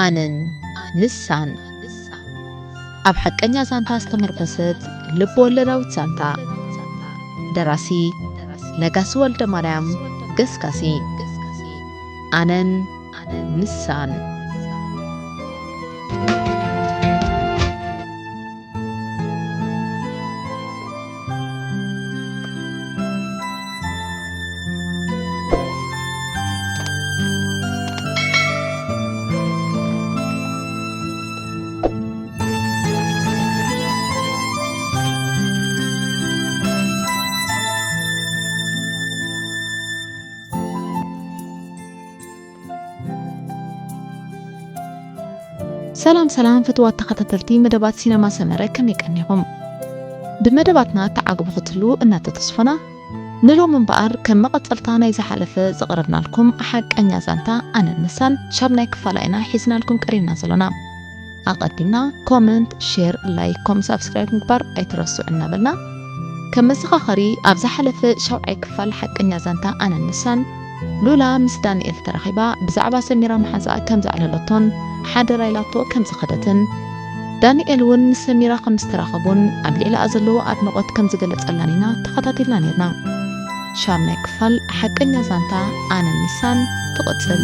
ኣነን ንሳን። ኣብ ሓቀኛ ዛንታ ዝተመርኮሰት ልብ ወለዳዊት ዛንታ። ደራሲ ነጋሲ ወልደ ማርያም ገስጋሲ። ኣነን ንሳን። ሰላም ሰላም ፍትዋት ተኸታተልቲ መደባት ሲነማ ሰመረ፣ ከመይ ቀኒኹም? ብመደባትና ተዓግቡ ክትህልዉ እናተተስፎና፣ ንሎም እምበኣር ከም መቐጸልታ ናይ ዝሓለፈ ዘቕረብናልኩም ሓቀኛ ዛንታ ኣነን ንሳን ሻብ ናይ ክፋላ ኢና ሒዝናልኩም ቀሪብና ዘሎና። ኣቐዲምና ኮመንት፣ ሼር፣ ላይክ፣ ኮም ሳብስክራይብ ምግባር ኣይትረስዑ እናበልና፣ ከም መዘኻኸሪ ኣብ ዝሓለፈ ሻውዓይ ክፋል ሓቀኛ ዛንታ ኣነን ንሳን ሉላ ምስ ዳንኤል ተራኺባ ብዛዕባ ሰሚራ መሓዛኣ ከም ዘዕለለቶን ሓደራ ኢላቶ ከም ዝኸደትን፣ ዳንኤል እውን ምስ ሰሚራ ከም ዝተራኸቡን ኣብ ልዕሊኣ ዘለዎ ኣድናቖት ከም ዝገለጸላን ኢና ተኸታቲልና ነይርና። ሻምናይ ክፋል ሓቀኛ ዛንታ ኣነን ንሳን ትቕጽል።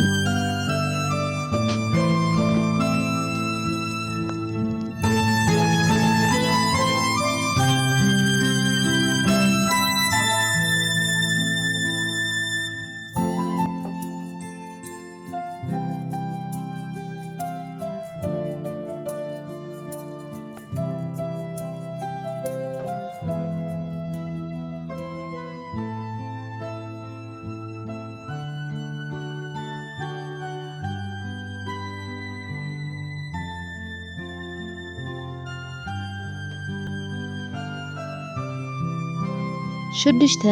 ሽዱሽተ፣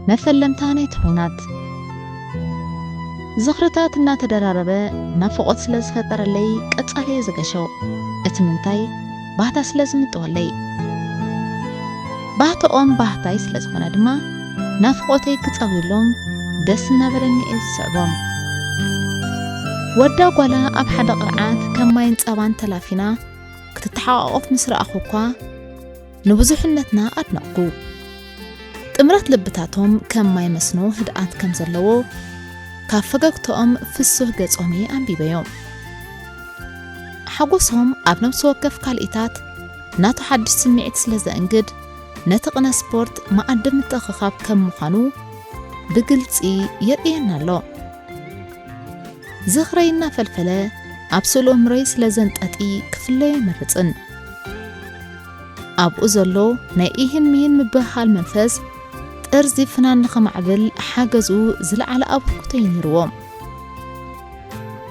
መፈለምታ ናይቲ ኹናት። ዝኽርታት እናተደራረበ ናፍቖት ስለ ዝፈጠረለይ ቀጻሊ እየ ዝገሾ። እቲ ምንታይ ባህታ ስለ ዝምጥወለይ። ባህተኦም ባህታይ ስለ ዝኾነ ድማ ናፍቖተይ ክጸውየሎም ደስ እናበለኒ እየ ዝስዕቦም። ወዳ ጓላ ኣብ ሓደ ቅርዓት ከም ማይን ጸባን ተላፊና ክትተሓቋቖፍ ምስ ረኣኹ እኳ ንብዙሕነትና ኣድነቕኩ። ጥምረት ልብታቶም ከም ማይ መስኖ ህድኣት ከም ዘለዎ ካብ ፈገግታኦም ፍሱህ ገጾም እየ ኣንቢበዮ። ሓጎሶም ኣብ ነፍሲ ወከፍ ካልኢታት ናቱ ሓድሽ ስምዒት ስለ ዘእንግድ ነቲ ቅነ ስፖርት መኣዲ ምትእኽኻብ ከም ምዃኑ ብግልጺ የርእየና ኣሎ። ዝኽረይ እናፈልፈለ ኣብ ስእሊ እምሮይ ስለ ዘንጠጢ ክፍለዮ ኣይመርጽን። ኣብኡ ዘሎ ናይ ኢሂን ሚሂን ምብህሃል መንፈስ ጥርዚ ፍናን ንኸማዕብል ሓገዙ ዝለዓለ ኣበርክቶ እዩ ነይርዎ።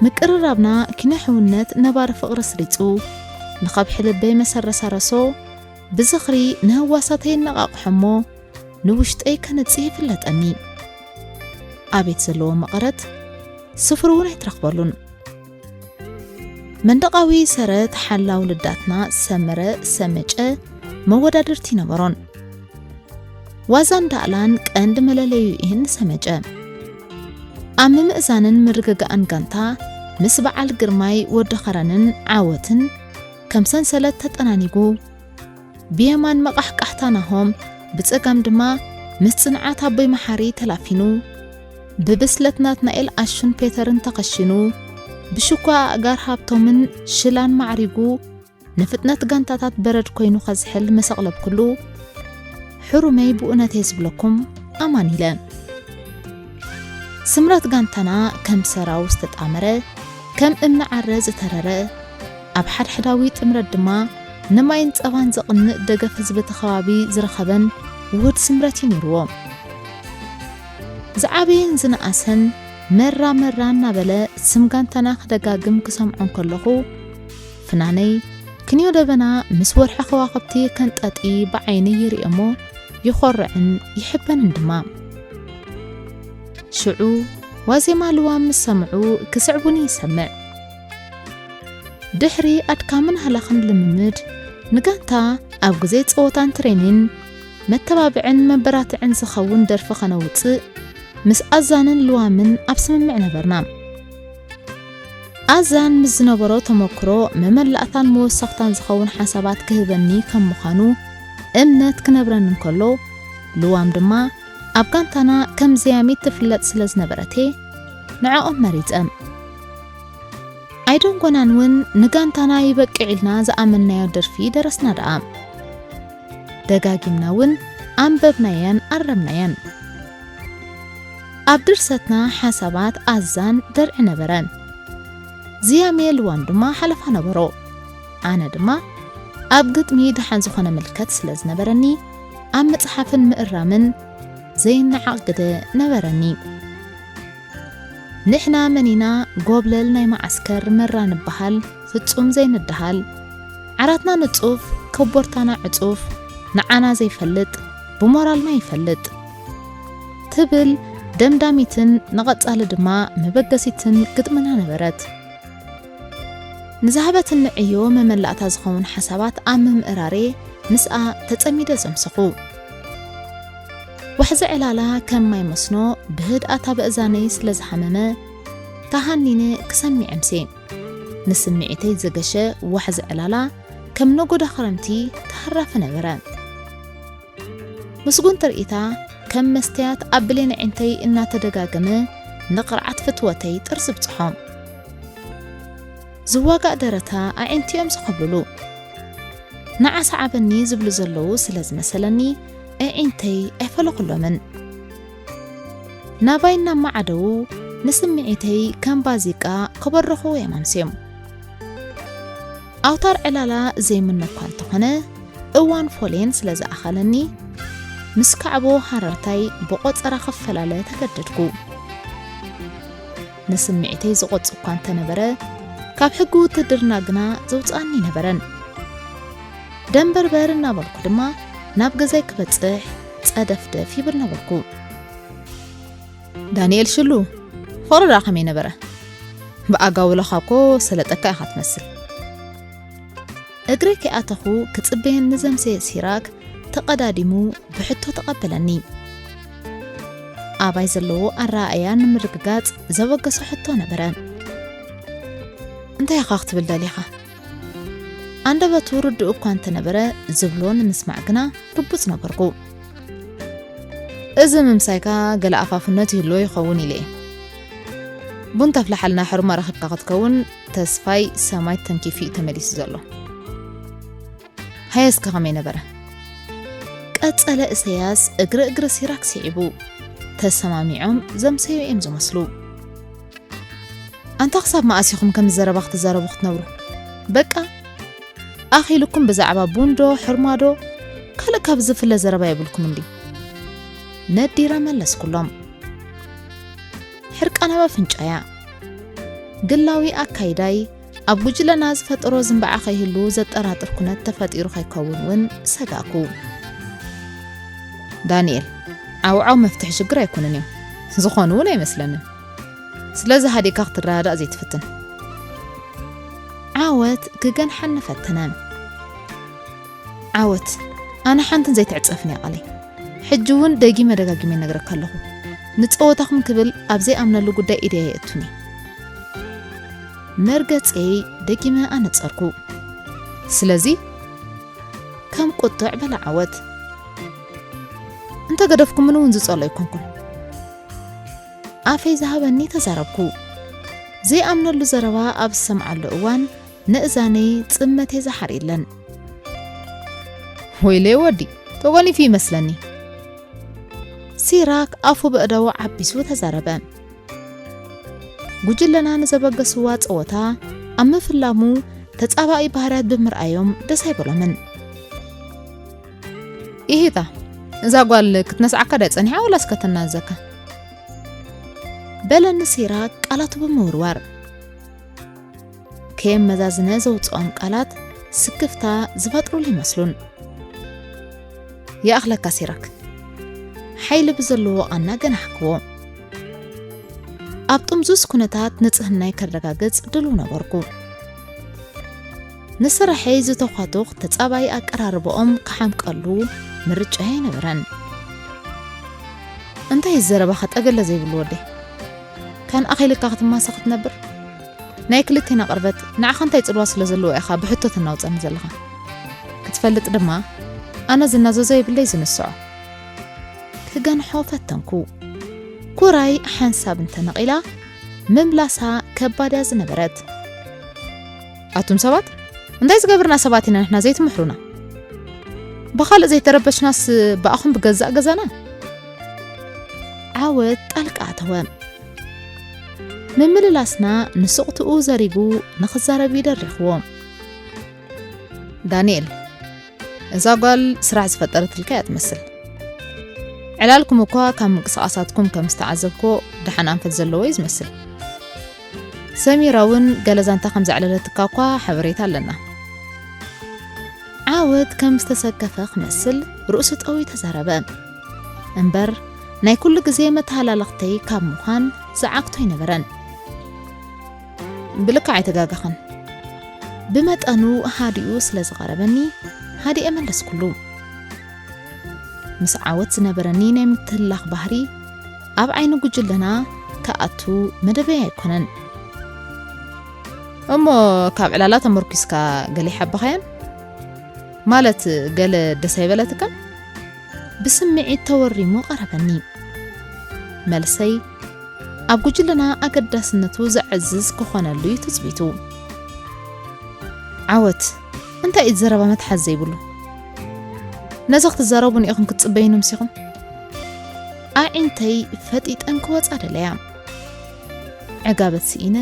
ምቅርራብና ኪነ ሕውነት ነባሪ ፍቕሪ ኣስሪጹ ንኸብሒ ልበይ መሰረሳረሶ ብዝኽሪ ንህዋሳተይ የነቓቕሖ እሞ ንውሽጠይ ከነጽህ ይፍለጠኒ። ኣቤት ዘለዎ መቐረት ስፍሩ እውን ኣይትረኽበሉን። መንደቓዊ ሰረት ሓላው ልዳትና ሰመረ ሰመጨ መወዳድርቲ ነበሮን። ዋዛን ዳእላን ቀንዲ መለለዩ ይህን ሰመጨ። ኣብ ምምእዛንን ምርግጋእን ጋንታ ምስ በዓል ግርማይ ወዲ ኸረንን ዓወትን ከም ሰንሰለት ተጠናኒጉ ብየማን መቓሕቃሕታ ናሆም፣ ብጸጋም ድማ ምስ ጽንዓት ኣቦይ መሓሪ ተላፊኑ፣ ብብስለት ናትናኤል ኣሹን ፔተርን ተኸሺኑ፣ ብሽኳ ኣእጋር ሃብቶምን ሽላን ማዕሪጉ፣ ንፍጥነት ጋንታታት በረድ ኮይኑ ከዝሕል መሰቕለብ ኩሉ፣ ሕሩመይ ብኡነተይ ዝብለኩም ኣማን ኢለ። ስምረት ጋንታና ከም ሰራው ዝተጣመረ፣ ከም እምኒ ዓረ ዝተረረ፣ ኣብ ሓድሕዳዊ ጥምረት ድማ ንማይን ጸባን ዘቕንእ ደገፍ ህዝቢ እቲ ከባቢ ዝረኸበን ውሁድ ስምረት እዩ ነይርዎ። ዝዓበየን ዝነኣሰን መራ መራ እናበለ ስም ጋንታና ክደጋግም ክሰምዖ እንከለኹ፣ ፍናነይ ክንዮ ደበና ምስ ወርሒ ከዋኽብቲ ከንጠጢ ብዓይነይ ይርእዮ እሞ ይኾርዕን ይሕበንን ድማ። ሽዑ ዋዜማ ልዋም ምስ ሰምዑ ክስዕቡኒ ይሰምዕ። ድሕሪ ኣድካምን ሃላኽን ልምምድ፣ ንጋንታ ኣብ ግዜ ጸወታን ትሬኒን መተባብዕን መበራትዕን ዝኸውን ደርፊ ከነውጽእ ምስ ኣዛንን ልዋምን ኣብ ስምምዕ ነበርና። ኣዛን ምስ ዝነበሮ ተመክሮ መመላእታን መወሰኽታን ዝኸውን ሓሳባት ክህበኒ ከም ምዃኑ እምነት ክነብረኒ እንከሎ፣ ልዋም ድማ ኣብ ጋንታና ከም ዘያሚት ትፍለጥ ስለ ዝነበረቴ ንዕኦም መሪጸ። ኣይደንጎናን እውን ንጋንታና ይበቅዕ ኢልና ዝኣመንናዮ ደርፊ ደረስና ደኣ። ደጋጊምና እውን ኣንበብናየን ኣረምናየን። ኣብ ድርሰትና ሓሳባት ኣዛን ደርዒ ነበረ። ዝያሜ ልዋም ድማ ሓለፋ ነበሮ። ኣነ ድማ ኣብ ግጥሚ ደሓን ዝኾነ ምልከት ስለ ዝነበረኒ ኣብ ምጽሓፍን ምእራምን ዘይነዓቕ ግደ ነበረኒ። ንሕና መኒና ጎብለል ናይ መዓስከር መራ ንበሃል፣ ፍጹም ዘይንደሃል። ዓራትና ንጹፍ፣ ከቦርታና ዕጹፍ፣ ንዓና ዘይፈልጥ ብሞራልና ይፈልጥ ትብል ደምዳሚትን ንቐጻሊ ድማ መበገሲትን ግጥምና ነበረት። ንዝሃበትኒ ዕዮ መመላእታ ዝኸውን ሓሳባት ኣብ ምምእራሬ ምስኣ ተጸሚደ ዘምሰኹ። ዋሕዚ ዕላላ ከም ማይ መስኖ ብህድኣት ኣብ ኣእዛነይ ስለ ዝሃመመ፣ ተሃኒነ ክሰምዕ ኣምስየ። ንስምዒተይ ዘገሸ ዋሕዚ ዕላላ ከም ነጎዳ ክረምቲ ተሃራፊ ነበረ። ምስጉን ትርኢታ ከም መስትያት ኣብ ብሌን ኣዒንተይ እናተደጋገመ ንቕርዓት ፍትወተይ ጥርዚ ብጽሖ። ዝዋጋእ ደረታ ኣዒንቲ'ዮም ዝኸብልሉ። ንዓ ሰዓበኒ ዝብሉ ዘለዉ ስለ ዝመሰለኒ ኣዒንተይ ኣይፈለኹሎምን። ናባይ እናመዓደዉ ንስምዒተይ ከም ባዚቃ ከበርኽዎ እዮም ኣምስዮም። ኣውታር ዕላላ ዘይምኖ እኳ እንተኾነ፣ እዋን ፎሌን ስለ ዝኣኸለኒ፣ ምስ ካዕቦ ሃረርታይ ብቖጸራ ክፈላለ ተገደድኩ። ንስምዒተይ ዝቖጽ እኳ እንተነበረ፣ ካብ ሕጊ ውትድርና ግና ዘውጽኣኒ ኣይነበረን። ደንበርበር እናበልኩ ድማ ናብ ገዛይ ክበጽሕ ጸደፍደፍ ይብል ነበርኩ። ዳንኤል ሽሉ፣ ፍቕሪ ደኣ ከመይ ነበረ? ብኣጋ ውለኻ እኮ ሰለጠካ ኢኻ ትመስል። እግረይ ከይኣተኹ ክጽበየን ንዘምሰየ ሲራክ ተቐዳዲሙ ብሕቶ ተቐበለኒ። ኣባይ ዘለዎ ኣረኣእያ ንምርግጋጽ ዘበገሶ ሕቶ ነበረ። እንታይ ኢኻ ክትብል ደሊኻ? ኣንደበቱ ርዱእ እኳ እንተነበረ፣ ዝብሎ ንምስማዕ ግና ርቡጽ ነበርኩ። እዚ ምምሳይካ ገለ ኣፋፍነት ይህልዎ ይኸውን ኢለ እየ። ቡን ተፍልሓልና ሕርማ ረኺብካ ክትከውን ተስፋይ ሰማይ ተንኪፉ እዩ ተመሊሱ ዘሎ። ሃየ እስከ ከመይ ነበረ? ቀጸለ እሰያስ እግሪ እግሪ ሲራክ ስዒቡ። ተሰማሚዖም ዘምሰዩ እዮም ዝመስሉ። ኣንታ ክሳብ መኣስ ኢኹም ከምዚ ዘረባ ክትዛረቡ ክትነብሩ? በቃ ኣኺሉኩም ብዛዕባ ቡንዶ ሕርማዶ ካልእ ካብ ዝፍለ ዘረባ የብልኩም እንዲ? ነዲረ መለስኩሎም። ሕርቃን ኣብ ኣፍንጫያ። ግላዊ ኣካይዳይ ኣብ ጉጅለና ዝፈጠሮ ዝንባዓ ከይህሉ ዘጠራጥር ኩነት ተፈጢሩ ከይከውን እውን ሰጋእኩ። ዳንኤል፣ ዓውዓው መፍትሒ ሽግር ኣይኮነን እዩ። ዝኾኑ እውን ኣይመስለንን። ስለዚ ሃዲእካ ክትረዳዳእ ዘይትፍትን። ዓወት ክገንሓኒ ፈተነ። ዓወት፣ ኣነ ሓንትን ዘይትዕጸፍን እያ ቃለይ። ሕጂ እውን ደጊመ ደጋጊመ ይነግረካ ኣለኹ። ንጸወታኹም ክብል ኣብ ዘይኣምነሉ ጉዳይ ኢደይ ኣየእቱኒ። መርገጸይ ደጊመ ኣነጸርኩ። ስለዚ ከም ቁጥዕ በለ ዓወት። እንተ ገደፍኩምኒ እውን ዝጸሎ ኣይኮንኩን። ኣፈይ ዝሃበኒ ተዛረብኩ። ዘይኣምነሉ ዘረባ ኣብ ዝሰምዓሉ እዋን ንእዛነይ ጽመቴ ዝሓር የለን። ወይለይ ወዲ፣ ተጎኒፉ ይመስለኒ። ሲራክ ኣፉ በእዳዉ ዓቢሱ ተዛረበ። ጉጅለና ንዘበገስዋ ጸወታ ኣብ ምፍላሙ ተጻባኢ ባህርያት ብምርኣዮም ደስ ኣይበሎምን። ኢሂታ፣ እዛ ጓል ክትነስዓካ ድያ ጸኒሓ ወላስ ከተናዘካ? በለኒ ሲራክ ቃላቱ ብምውርዋር። ከየመዛዝነ ዘውጽኦም ቃላት ስክፍታ ዝፈጥሩሉ ይመስሉን። ይኣኽለካ ሲራክ፣ ሓይሊ ብዘለዎ ቃና ገናሕክዎ። ኣብ ጥምዙስ ኩነታት ንጽህናይ ከረጋግጽ ድሉው ነበርኩ። ንስራሐይ ዝተዃቱኽ ተጻባኢ ኣቀራርባኦም ክሓምቀሉ ምርጫ ኣይነበረን። እንታይ ዘረባኻ ጠገለ ዘይብሉ ወደይ? ካን ኣኺልካ ክትማሳ ክትነብር? ናይ ክልቴና ቅርበት ንዓኻ እንታይ ጽልዋ ስለ ዘለዎ ኢኻ ብሕቶ ተናውጸኒ ዘለኻ? ክትፈልጥ ድማ፣ ኣነ ዝናዘዞ የብለይ ዝንስዖ። ክገንሖ ፈተንኩ። ኩራይ ሓንሳብ እንተነቒላ፣ ምምላሳ ከባድ እያ ዝነበረት። ኣቱም ሰባት፣ እንታይ ዝገብርና ሰባት ኢና ንሕና ዘይትምሕሩና? ብኻልእ ዘይተረበሽናስ ብኣኹም ብገዛእ ገዛና? ዓወት ጣልቃ ኣተወ። ምምልላስና ንስቕትኡ ዘሪጉ ንኽዛረብ ይደሪኽዎ። ዳንኤል፣ እዛ ጓል ስራሕ ዝፈጠረትልካ እያ ትመስል። ዕላልኩም እኳ ካብ ምንቅስቓሳትኩም ከም ዝተዓዘብኮ ደሓን ኣንፈት ዘለዎ እዩ ዝመስል። ሰሚራ እውን ገለ ዛንታ ከም ዘዕለለትካ እኳ ሓበሬታ ኣለና። ዓወት ከም ዝተሰከፈ ክመስል ርእሱ ጠውዩ ተዛረበ። እምበር ናይ ኩሉ ግዜ መተሃላለኽተይ ካብ ምዃን ዝዓግቶ ኣይነበረን። ብልክዕ ኣይተጋገኽን። ብመጠኑ ሃዲኡ ስለ ዝቐረበኒ ሃዲኤ መለስኩሉ። ምስ ዓወት ዝነበረኒ ናይ ምትህልላኽ ባህሪ ኣብ ዓይኒ ጉጅለና ክኣቱ መደበይ ኣይኮነን። እሞ ካብ ዕላላ ተመርኲስካ ገለ ይሓበኻያን? ማለት ገለ ደስ ኣይበለትካን? ብስምዒት ተወሪሙ ቀረበኒ። መልሰይ ኣብ ጉጅለና ኣገዳስነቱ ዘዕዝዝ ክኾነሉ እዩ ትጽቢቱ። ዓወት፣ እንታይ እዩ ዘረባ መትሓዚ ዘይብሉ? ነዚ ክትዛረቡን ኢኹም ክትጽበዩኒ ምሲኹም? ኣዒንተይ ፈጢጠን ክወጻ ደለያ። ዕጋበት ስኢነ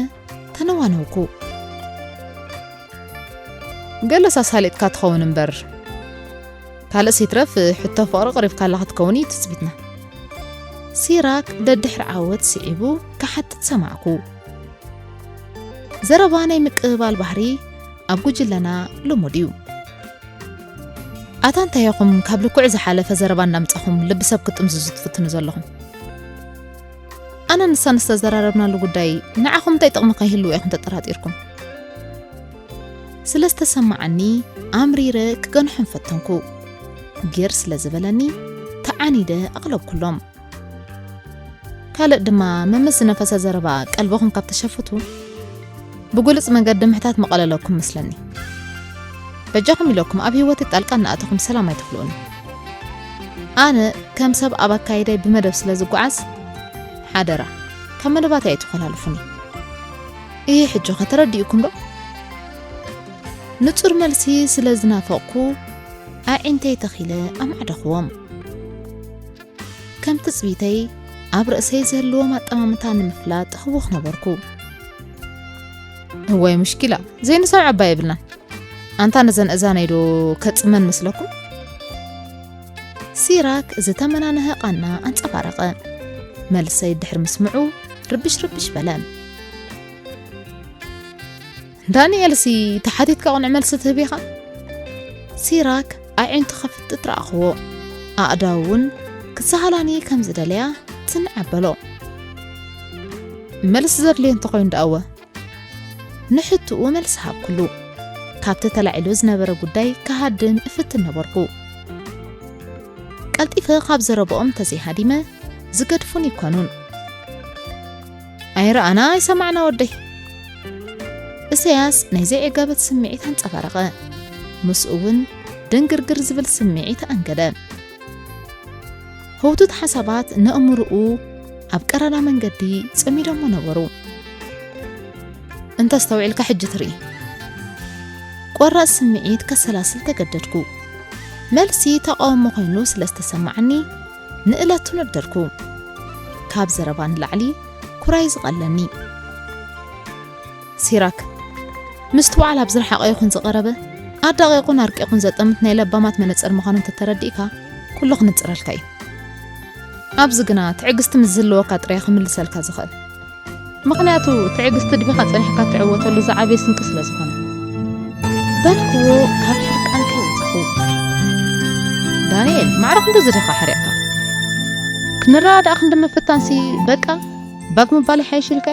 ተነዋነውኩ። ገለስ ኣሳሊጥካ ትኸውን እምበር፣ ካልእስ ይትረፍ ሕቶ ፍቕሪ ቅሪብካላ ክትከውን እዩ ትጽቢትና። ሲራክ ደድሕሪ ዓወት ስዒቡ ክሓትት ሰማዕኩ። ዘረባ ናይ ምቅብባል ባህሪ ኣብ ጉጅለና ልሙድ እዩ። ኣታ እንታይ ኢኹም ካብ ልክዑ ዝሓለፈ ዘረባ እንዳምጻኹም ልቢ ሰብ ክትጥምዝዙ ትፍትኑ ዘለኹም? ኣነ ንሳን ዝተዘራረብናሉ ጉዳይ ንዓኹም እንታይ ጥቕሚ ከይህልዎ ኢኹም ተጠራጢርኩም? ስለ ዝተሰማዓኒ ኣምሪረ ክገንሖም ፈተንኩ። ጌር ስለ ዝበለኒ ተዓኒደ ኣቕለብኩሎም። ካልእ ድማ መምስ ዝነፈሰ ዘረባ ቀልብኹም ካብ ተሸፍቱ፣ ብጉልጽ መገዲ ምሕታት ምቐለለኩም መስለኒ። በጃኹም ኢለኩም ኣብ ህይወተይ ጣልቃ እናኣተኹም ሰላም ኣይትኽልኡኒ። ኣነ ከም ሰብ ኣብ ኣካይዳይ ብመደብ ስለ ዝጓዓዝ፣ ሓደራ ካብ መደባተይ ኣይትኾላልፉኒ። እሂ ሕጂ ኸ ተረዲእኩም ዶ? ንጹር መልሲ ስለ ዝናፈቕኩ ኣዒንተይ ተኺለ ኣማዕደኽዎም። ከም ትጽቢተይ ኣብ ርእሰይ ዝህልዎም ኣጠማምታ ንምፍላጥ ህዉኽ ነበርኩ። እዋይ ሙሽኪላ፣ ዘይንሰምዖ እባ የብልናን። ኣንታ ነዘን እዛነይ ዶ ከጽመን መስለኩም? ሲራክ ዝተመናነሀ ቃና ኣንጸባረቐ። መልሰይ ድሕሪ ምስምዑ ርብሽ ርብሽ በለ። ዳንኤልሲ ተሓቲትካ ቅኑዕ መልሲ ትህብ ኢኻ? ሲራክ ኣዒንቱ ከፍጥጥ ረኣኽዎ። ኣእዳዉ እውን ክሰሃላኒ ከም ዝደለያ ትንዕ ኣበሎ። መልሲ ዘድልዮ እንተኾይኑ ደኣወ? ንሕትኡ መልሲ ሃብኩሉ። ካብቲ ተላዒሉ ዝነበረ ጉዳይ ክሃድም እፍትን ነበርኩ። ቀልጢፈ ካብ ዘረባኦም እንተዘይሃዲመ ዝገድፉን ይኮኑን። ኣይረኣና ኣይሰማዕና ወደይ። እሰያስ ናይ ዘይዕጋበት ስምዒት ኣንጸባረቐ። ምስኡ እውን ድንግርግር ዝብል ስምዒት ኣንገደ። ህውቱት ሓሳባት ነእምርኡ ኣብ ቀረና መንገዲ ጸሚዶሞ ነበሩ። እንተስተውዒልካ ሕጂ ትርኢ። ቆራጽ ስምዒት ከሰላስል ተገደድኩ። መልሲ ተቃውሞ ኮይኑ ስለ ዝተሰማዓኒ ንእለቱ ነደርኩ። ካብ ዘረባ ንላዕሊ ኩራይ ዝቐለኒ። ሲራክ፣ ምስትውዓል ኣብ ዝረሓቐ ይኹን ዝቐረበ፣ ኣዳቒቑን ኣርቂቑን ዘጠምት ናይ ለባማት መነጽር ምዃኑ እንተተረዲእካ፣ ኩሉ ክንጽረልካ እዩ። ኣብዚ ግና ትዕግስቲ ምስ ዝህልወካ ጥራይ ክምልሰልካ ዝኽእል። ምኽንያቱ ትዕግስቲ ድቢኻ ጸኒሕካ ትዕወተሉ ዝዓበየ ስንቂ ስለ ዝኾነ። በልክዎ ካብ ሕርቃን ከይወጻኹ። ዳንኤል፣ ማዕረ ክንድዚ ዲኻ ሓሪቕካ? ክንረዳዳእ ክንዲ ምፍታንሲ በቃ ባግ ምባል ይሓይሽ ኢልካ?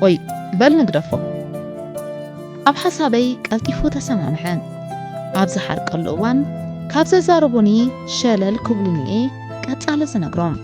ወይ በል ንግደፎ። ኣብ ሓሳበይ ቀልጢፉ ተሰማምዐ። ኣብ ዝሓርቀሉ እዋን ካብ ዘዛረቡኒ ሸለል ክብሉኒ እየ ቀጻሊ ዝነግሮም።